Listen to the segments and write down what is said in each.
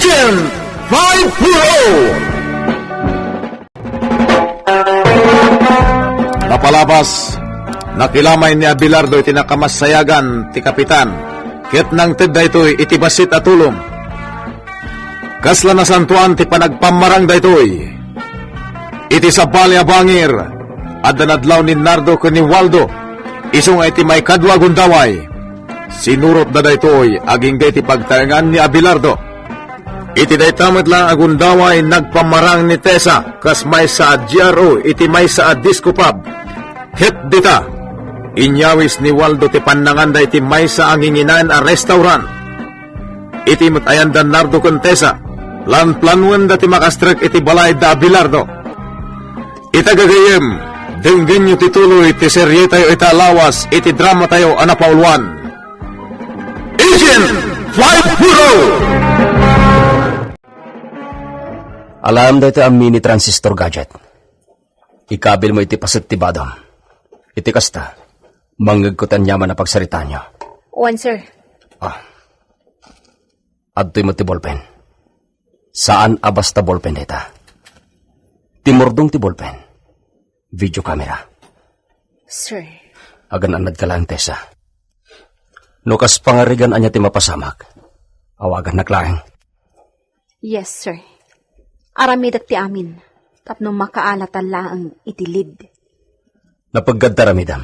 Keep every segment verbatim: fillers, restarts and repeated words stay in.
Five Pro! Napalabas, nakilamay ni Abelardo iti nakamassayagan ti kapitan, ket nangted daytoy iti bassit a tulong. Kasla nasantoan ti panagpammarang daytoy. Iti sabali a bangir, adda nadlaw ni Nardo ken ni Waldo, isu nga iti maikadua a gundaway. Sinurotda daytoy agingga iti pagtaengan ni Abelardo. Iti dayta met laeng a gundaway, nagpammarang ni Tessa kas maysa a G R O iti maysa a disco pub. Ket dita, inyawis ni Waldo ti pannanganda iti maysa a nginginaen a restaurant. Iti met ayandan Nardo ken Tessa, planplanoenda ti makastrek iti balay da Abelardo. Ita gagayyem, denggenyo ti tuloy ti serietayo ita a lawas iti dramatayo a napauluan. Agent five Puro! Alam daytoy a mini transistor gadget. Ikabilmo iti paset ti badom. Iti kasta, mangngegko ti aniaman a pagsaritaanyo. Wen, sir. Ah. Adtoy met ti ballpen. Saan a basta ballpen dayta. Ti murdong ti ballpen. Video camera. Sir. Agan-annadka laeng, Tessa. No kas pangarigan ania ti mapasamak, awagannak laeng. Yes, sir. Aramidek ti amin tapno makaalatan laeng iti lead. Napeggadta aramidem.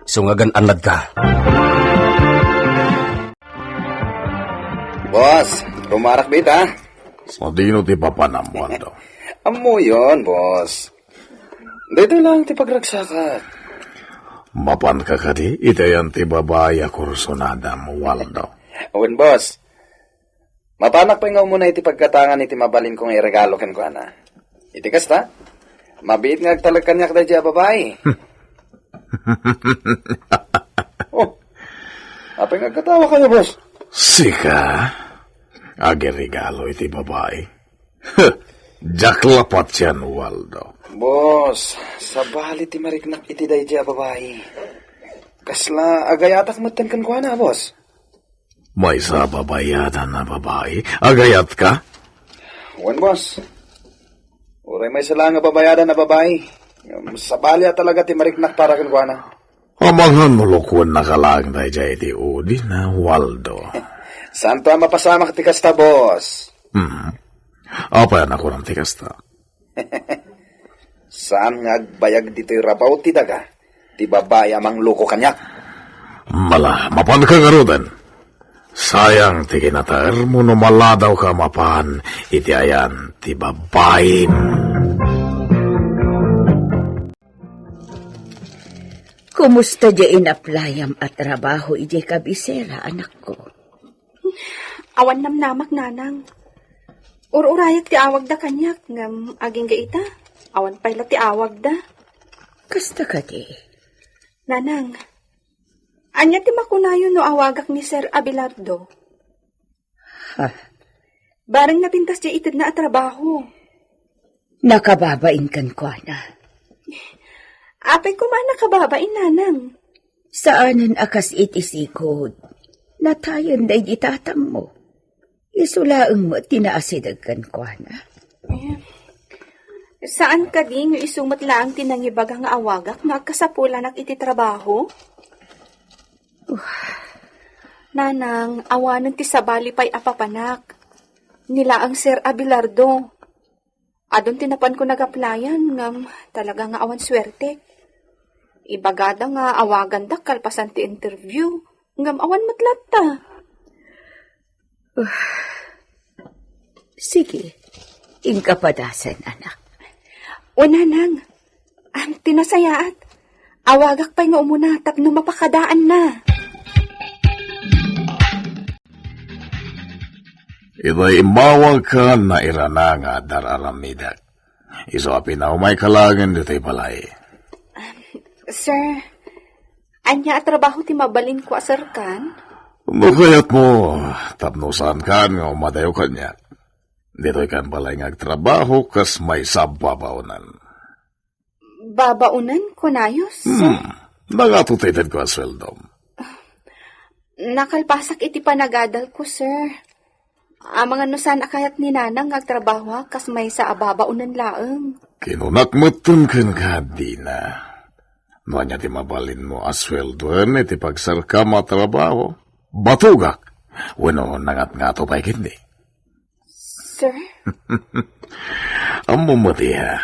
Isu nga agan-annadka. Boss, rumarak dita? Sadino ti papanam, Waldo? Ammoyon, boss. Daytoy lang ti pagragsakat. Mapanka kadi iti ayan ti babai a kursunadam, Waldo? Wen, boss. Mapanak pay nga umuna iti pagkatangan iti mabalinko nga iregalo kenkuana. Iti kasta, mabiit nga agtalek kaniak daydiay a babai. Oh, apay nga agkatawakayo, boss? Sika? Agiregalo iti babai? Diak la patien, Waldo. Boss, sabali ti mariknak iti daydiay a babai. Kasla agayatak metten kenkuana, boss. Maysa a babayadan a babai. Agayatka? Wen, boss. Uray maysa laeng a babayadan a babai. Ngem sabali a talaga ti mariknak para kenkuana. Amangan no lukuennaka laeng daydiay iti udina, Waldo. Saanto a mapasamak ti kasta, boss. Hmm. Apay a nakunam ti kasta? Saan nga agbayag ditoy rabaw ti daga ti babai a mangloko kaniak? Mala, mapanka ngaruden. Sayang ti kinataermo no maladawka mapan iti ayan ti babaim. Kumusta diay in-applyam a trabaho idiay kabisera, anakko? Awan namnamak, nanang. Ur-urayak ti awagda kaniak, ngem agingga ita, awan pay la ti awagda. Kasta kadi? Nanang, ania ti makunayo no awagak ni Sir Abelardo? Ha? Bareng napintas diay itedna a trabaho. Nakababain kenkuana. Apay koma a nakababain, nanang? Saanen a kas iti sigud. Natayen daydi tatangmo. Isu laeng met ti naasideg kenkuana. Eh, saan kadi nga isu met laeng ti nangibaga nga awagak no agkasapulanak iti trabaho? Nanang, awanen ti sabali pay a papanak. Ni laeng Sir Abelardo. Adun ti napanko nag-applyan, ngem talaga nga awan suertek. Ibagada nga awagandak kalpasan ti interview, ngem awan met latta. Sige, inka padasen, anak. O, nanang, am, ti nasayaat. Awagak pay nga umuna tapno mapakadaanna. Ita immawagka, nairana nga adda ar-aramidek. Isu a pinaumayka laengen ditoy balay. Sir, ania a trabaho ti mabalinko a serkan? No kayatmo, tapno saankan nga umadayo kaniak. Ditoykan balay nga agtrabaho kas maysa a babaonen. Babaonen, kunayo, sir? Hmm. Nangato ti itedko a sueldom? Nakalpasak iti panagadalko, sir. Amangan no saan a kayat ni Nanang nga agtrabahoak kas maysa a babaonen laeng. Kinunak metten kenka, Dina. No ania ti mabalinmo a sueldoen iti pagsarkam a trabaho, batogak wenno nangatngato pay ketdi. Sir? Ammom met, iha.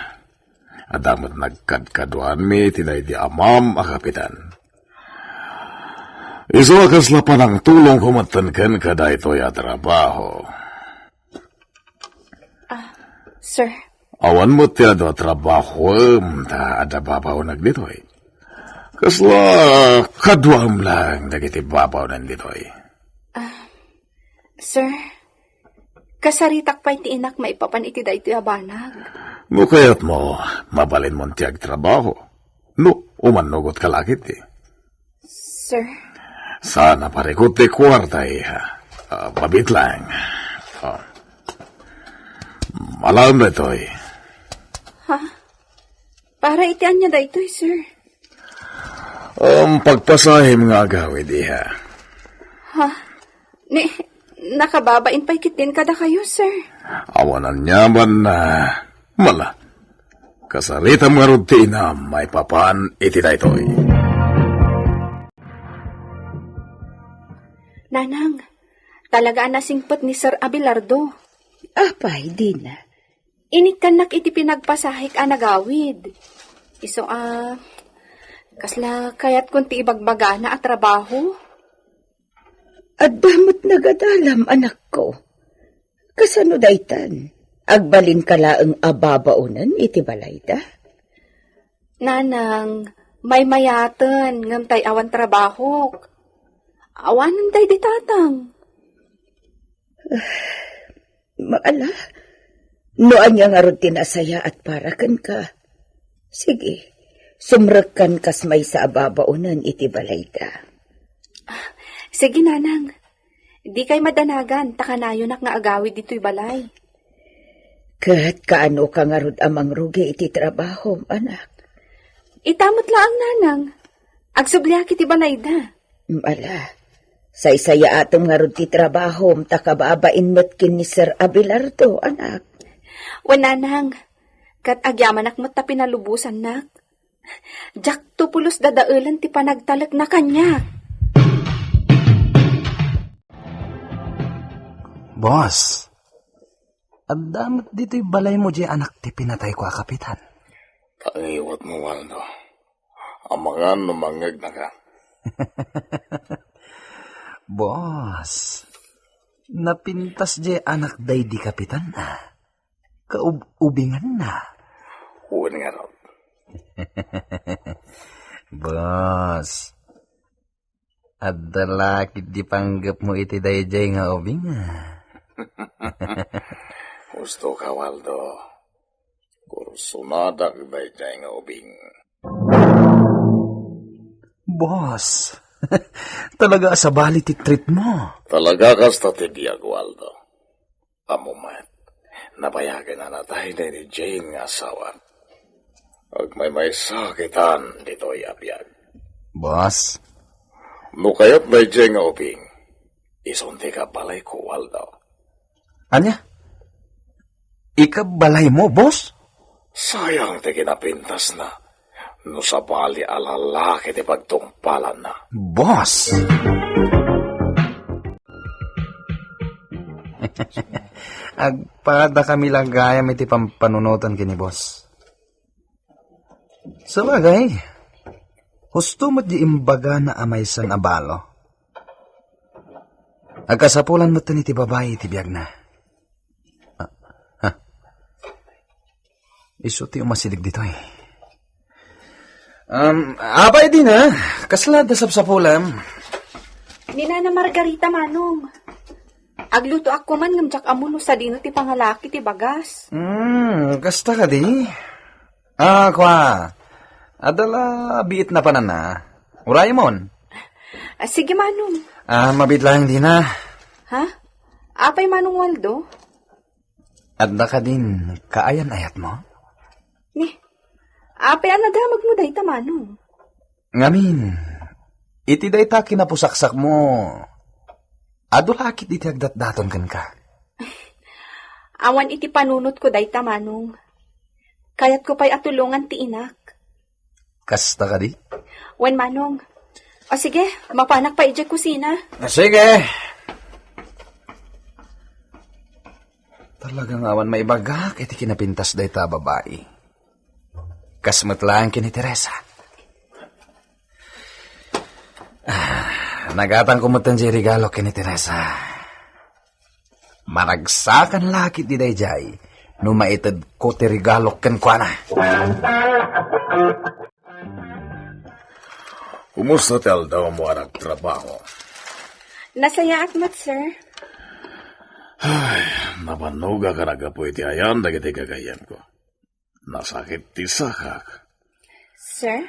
Adda met nagkadkaduanmi iti daydi amam a kapitan. Isu a kasla panangtulongko metten kenka daytoy a trabaho. Ah, sir. Awan met ti adu a trabahoem ta adda babaonek ditoy. Kasla kaduaem laeng dagiti babaonen ditoy. Ah, sir, kasaritak pay ti inak maipapan iti daytoy a banag. No kayatmo, mabalinmon ti agtrabaho. No, umannugotka la ketdi. Sir? Saan a parikut ti kuarta, iha. Ah, mabitlang. Ah. Alaem daytoy. Ha? Para iti ania daytoy, sir? Um, pagpasahim nga agawid, iha. Ha? Ni, nakababain pay ketdin kadakayo, sir. Awan aniaman a mala. Kasaritam ngarud ti inam maipapan iti daytoy. Nanang, talaga a nasingpet ni Sir Abelardo. Apay, Dina. Inikkannak iti pinagpasahik a nagawid. Isu a, kasla kayatkon ti ibagbagana a trabaho. Adda met nagadalam, anakko. Kasano daytan? Agbalinka laeng a babaonen iti balayda? Nanang, maymayaten, ngem tay awan trabahok. Awanen tay di tatang. Maala, no ania ngarud ti nasayaat para kenka, sige, sumrekkan kas maysa a babaonen iti balayda. Sige, Nanang. Dikay madanagan, ta kanayonak nga agawid ditoy balay. Ket kaanoka ngarud a mangrugi iti trabahom, anak? Ita met laeng, Nanang. Agsubliak iti balayda. Ala, saysayaatem ngarud ti trabahom ta kababain met ken ni Sir Abelardo, anak. Wen, Nanang, ket agyamanak met ta pinalubosannak. Diakto pulos dadaelen ti panagtalekna kaniak. Boss, adda met ditoy balaymo diay anak ti pinatayko a kapitan. Tangiwatmo, Waldo. Amangan no mangngegnaka. Boss, napintas diay anak daydi kapitan, a. Kaub-ubinganna. Wen ngarud. Boss, adda la ketdi panggepmo iti daydiay nga ubing, a. Husto ka, Waldo. Kursonadak daydiay nga ubing. Boss, talaga a sabali ti trip mo. Talaga kasta ti biag, Waldo. Ammo met, nabayagen a natay ni Jane nga asawa. Agmaymaysa kitan ditoy a biag. Boss? No kayat daydiay nga ubing, isun ti kabalayko, Waldo. Ania? Ikabalaymo, boss? Sayang ti kinapintasna. No sabali a lalaki ti pagtungpalanna. Boss! Agpadakami la gayam iti pampanunotan ken ni boss. Sabagay, husto met di imbagana a maysan a balo. Agkasapulan met iti babai iti biagna. Ah, ha. Isu ti umasideg ditoy. Um, apay Dina, kasla adda sapsapulam? Ni Nana Margarita, Manong. Aglutoak koman ngem diak ammo no sadino ti pangalaki ti bagas. Hmm, kasta kadi? Ah, kua. Adda la biit na panana. Urayemon. Ah, sige, Manong. Ah, mabit lang, Dina. Ha? Apay, Manong Waldo? Adda kadin kaayan-ayatmo? Ni, apay a nadamagmo dayta, Manong? Ngamin, iti dayta kinapusaksakmo, adu la ketdi ti agdatdaton kenka. Awan iti panunotko dayta, Manong. Kayatko pay a tulongan ti inak. Kasta kadi? Wen, Manong. O sige, mapanak pay idiay kusina. Ah, sige. Talaga nga awan maibagak iti kinapintas dayta a babai. Kas met laeng ken ni Teresa. Ah, nagatangko met ti regalo ken ni Teresa. Maragsakan la ketdi daydiay no maitedko ti regalo kenkuana. Kumusta ti aldawmo a nagtrabaho? Nasayaat met, sir. Ay, nabannogak a naggapu iti ayan dagiti gagayyemko. Nasakit ti sakak. Sir?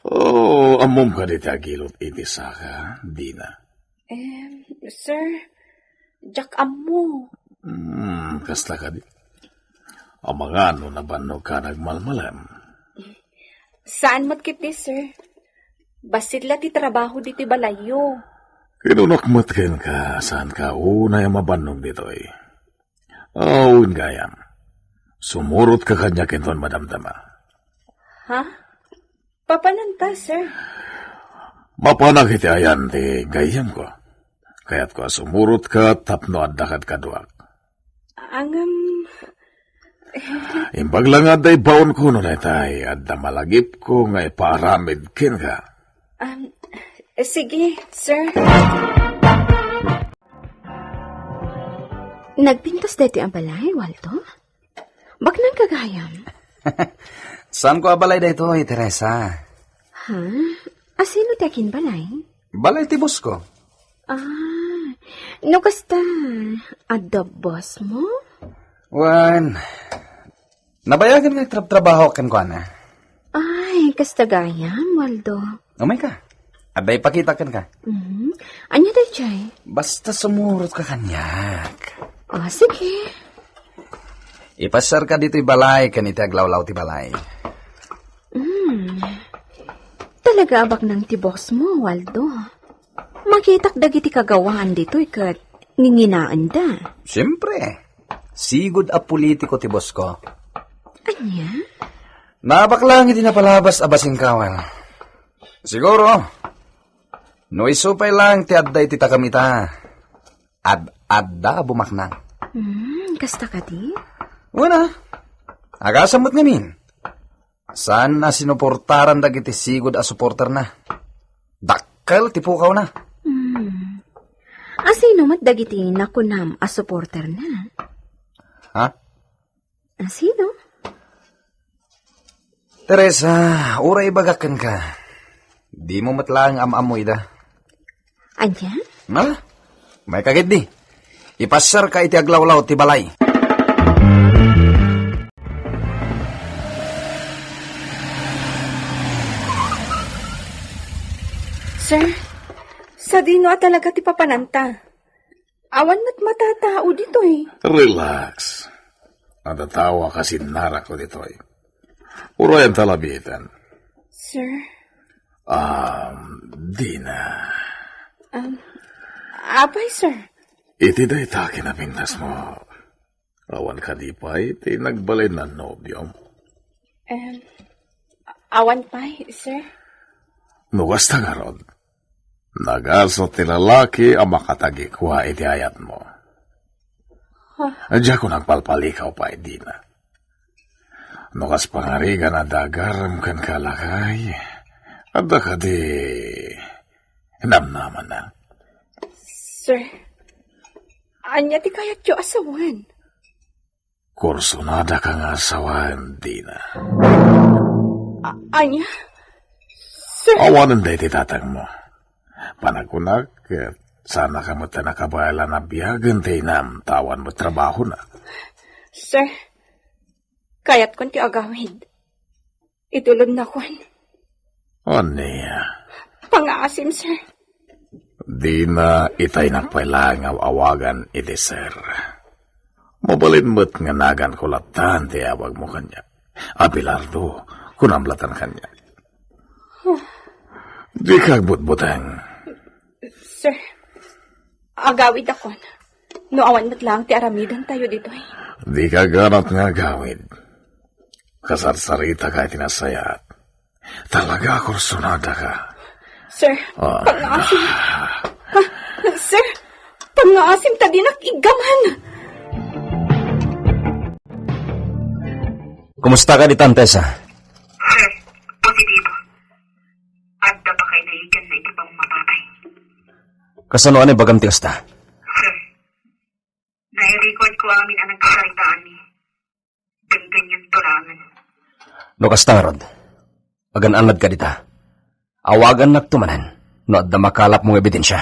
Oh, ammom kadi ti agilot iti saka, Dina? Em, sir, diak ammo. Hmm, kasta kadi. Amangan no nabannogka nagmalmalem. Saan met ketdi, sir. Bassit la ti trabaho ditoy balayyo. Kinunok met kenka, saanka unay a mabannog ditoy. Awan gayam. Sumurotka kaniak inton madamdama. Ha? Papananta, sir? Mapanak iti ayan ti gayyemko. Kayatko a sumurotka tapno adda kadkaduak. Angam. Imbag la nga adda ibaonko no daytay, adda malagipko nga ipaaramid kenka. Um, sige, sir. Nagpintas daytoy a balay, Waldo? Baknang gagayam? Saanko a balay daytoy, Teresa. Ha? Asino ti akinbalay? Balay ti boss ko. Ah, no kasta, adda boss mo? Wen, nabayagen nga agtrabtrabaho kenkuana. Ay, kasta gayam, Waldo. Umayka. Adda ipakitak kenka. Mhm. Ania daydiay? Basta sumurotka kaniak. Ah, sige. Ipasiarka ditoy balay ken iti aglawlaw ti balay. Hmm. Talaga a baknang ti boss mo, Waldo. Makitak dagiti kagawaan ditoy ket nginginaenda. Siempre. Sigud a politiko ti boss ko. Ania? Naabak lang iti napalabas a basing kawal. Siguro, no isu pay lang ti adda iti takam ita, ad-adda a bumaknang. Hmm, kasta kadi? Wen a. Agasam met ngamin. Saan a sinuportaran dagiti sigud a suporterna. Dakkel ti pukawna. Hmm. Asino met dagiti nakunam a suporterna? Ha? Asino? Teresa, uray ibagak kenka. Dimo met laeng am-ammo ida. Ania? Hala, umayka ketdi. Ipasiarka iti aglawlaw ti balay. Sir, sadino a talaga ti papananta? Awan met matatao ditoy. Relax. Adda tao a kasinnarakko ditoy. Urayenta labiten. Sir? Um, Dina. Um, apay, sir? Iti dayta kinapintasmo, awan kadi pay ti nagbalin a nobiom? Em, awan pay, sir. No kasta ngarud, nagasat ti lalaki a makatagikua iti ayatmo. Huh? Diak nagpalpalikaw pay, Dina. No kas pangarigan a dagarem kenka, lakay, adda kadi namnamana? Sir, ania ti kayatyo a sawen? Kursunadaka nga a sawen, Dina. A-, ania? Sir? Awanen daydi tatangmo. Panagkunak, ket saannaka met a nakabaelan a biagen ti inam ta awan met trabahona. Sir, kayatkon ti agawid. Itulodnakon. Ania? Pangaasim, sir. Dina, itaynak pay laeng nga awagan iti sir. Mabalin met nga naganko lattan ti awagmo kaniak. Abelardo, kunam lattan kaniak. Dika agbutbuteng. Sir, agawidakon. No awan met laeng ti aramidentayo ditoy. Dika ganat nga agawid. Kasarsaritaka iti nasayaat. Talaga, kursunadaka. Sir, Ah. pangngaasim. Ah, sir, pangngaasim ta dinak iggaman. Kumusta ka ditan, Tessa? Sir, positibo. Adda pa kay naiganna iti pammapaay. Kasano anay bagam ti kasta? Sir, nai-record ko amin a nagsaritaanmi. Denggenyon to laengen. No kasta ngarud, agan-annad ka dita. Awagannakto manen no adda makalapmo nga ebidensia.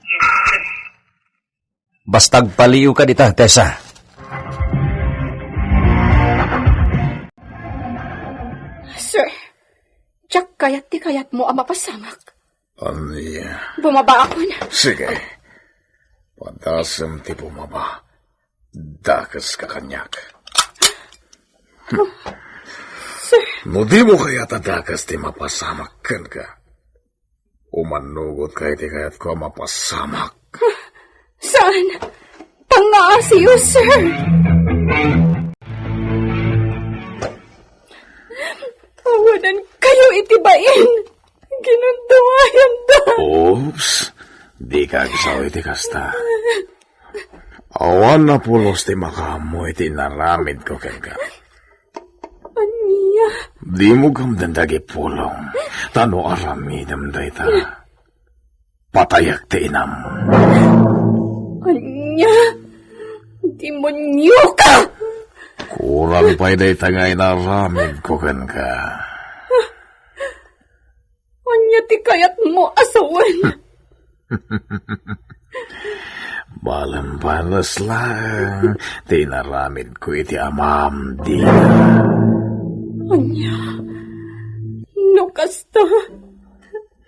Yes, sir. Basta agpaliiw ka dita, Tessa. Sir, diak kayat ti kayatmo a mapasamak. Ania? Bumaba akon. Sige. Padasem ti bumaba. Dakes ka kaniak. Sir. No dimo kayat a dakes ti mapasamak kenka, umannugotka iti kayatko a mapasamak. Saan? Pangngaasiyo, sir. Awanan kayo iti bain. Ginunduayan da. Oops, dika agsao iti kasta. Awan a pulos ti makaammo iti inaramidko kenka. Ania? Dimo gamden dagiti pulong, ta no aramidem dayta, patayak ti inam. Ania? Demonio ka! Kurang pay dayta nga inaramidko kenka. Ania ti kayatmo a sawen? Balenbanes laeng ti inaramidko iti amam, Dina. Ania? No kasta,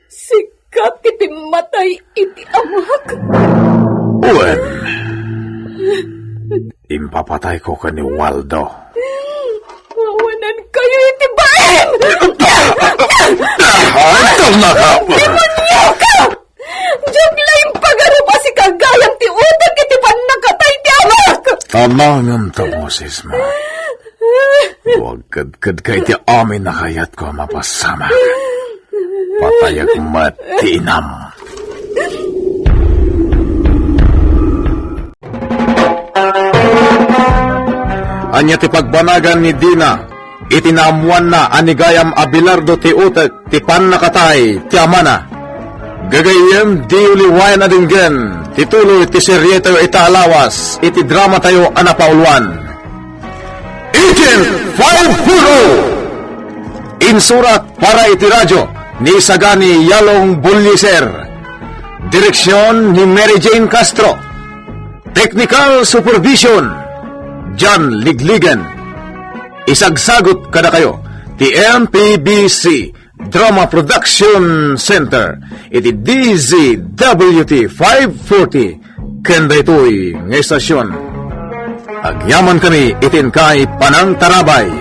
sika ti timmatay iti amak? Wen, impapatayko ken ni Waldo. Awanan kayo iti bain! Ay, tama na! Demonio ka! Diak laeng pagarup a sika gayam ti utek iti pannakatay ti amak! Tamangem ta, Moses, ma. Agkedkedka iti amin a kayatko a mapasamak. Patayak met ti inam. Ania ti pagbanagan ni Dina iti naammoanna a ni gayam Abelardo ti utek ti pannakatay ti amana? Gagayyem, diyo liwayan a denggen ti tuloy ti serietayo ita a lawas iti dramatayo a napauluan. Agent five four oh! Insurat para iti radyo ni Sagani Yalong Buliser. Direksyon ni Mary Jane Castro. Technical supervision, John Ligligan. Isagsagut kadakayo ti M P B C Drama Production Center iti D Z W T five forty ken daytoy nga estasyon. Agyaman kami iti inkay panangtarabay.